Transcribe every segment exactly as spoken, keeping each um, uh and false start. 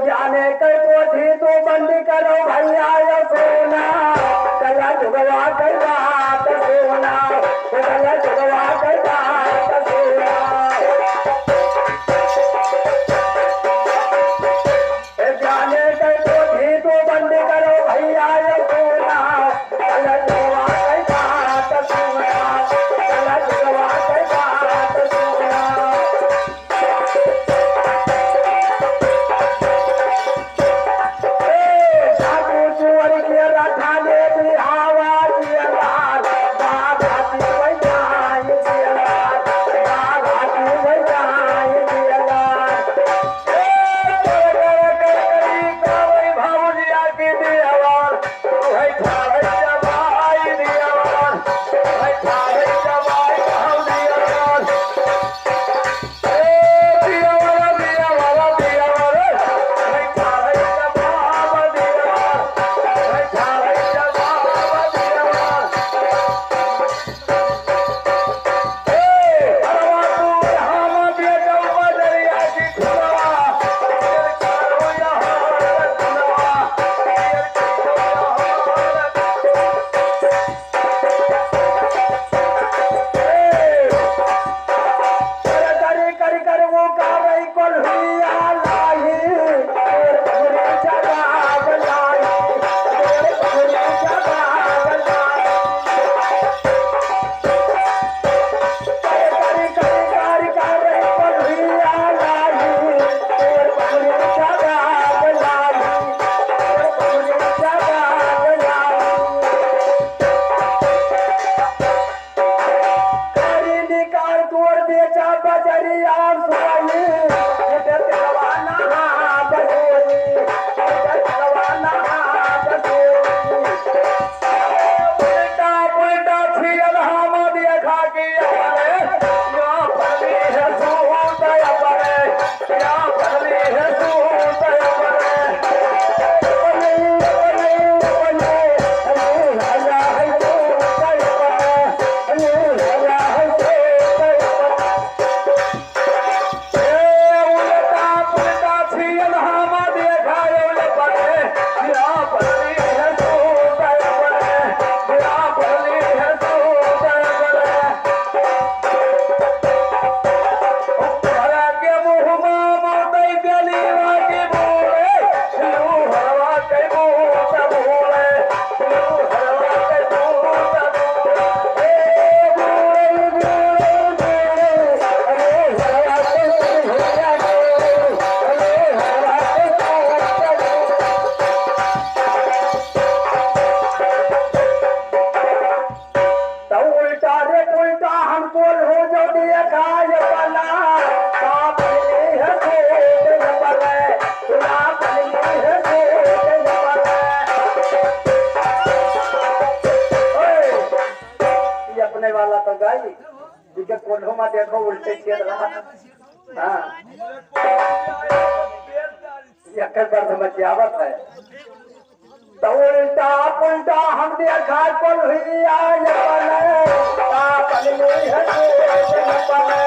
ज्ञाने के पोथी तू बंद करो भैया यो सोना, कला जुगवा के बात सोना, कला जुगवा के बात सोना। ए ज्ञाने के पोथी तू बंद करो भैया यो सोना, कला जुगवा के बात सोना, कला जुगवा के बात सोना। तो उल्टा रे पुल्टा हम बोल हो जो दिया काय बना, बाप ने है सोच न बने, बाप ने है सोच न बने। ओए, ये अपने वाला तो गाई, इनके कोल्हो में देखो उल्टे खेल रहा। हाँ। एकर बरधमकियावत है। तो उल्टा पुल्टा हम देखा कोल्हिया ये बने, आपन में है सोच न बने,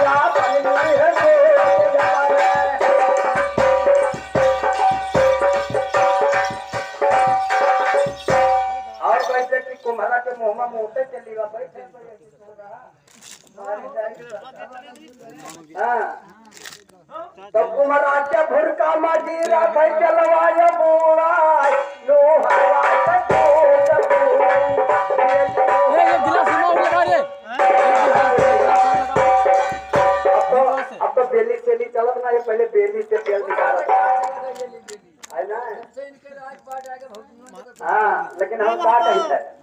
आपन में है सोच न बने। और वैसे कि कुम्हरा के मुँह में मोटे चली बा, बैठे, बैठे। हाँ। तो कुम्हरा के भुरका मा गिरा भई जलवा ये बूढ़ा, लोहरवा के कोट बूढ़ा। ए, ये गिलास में उठा रे। अब तो, अब तो बेली सेली चलत ना, ये पहले बेली से तेल निकालत। है ना? हाँ, लेकिन हम का कही है?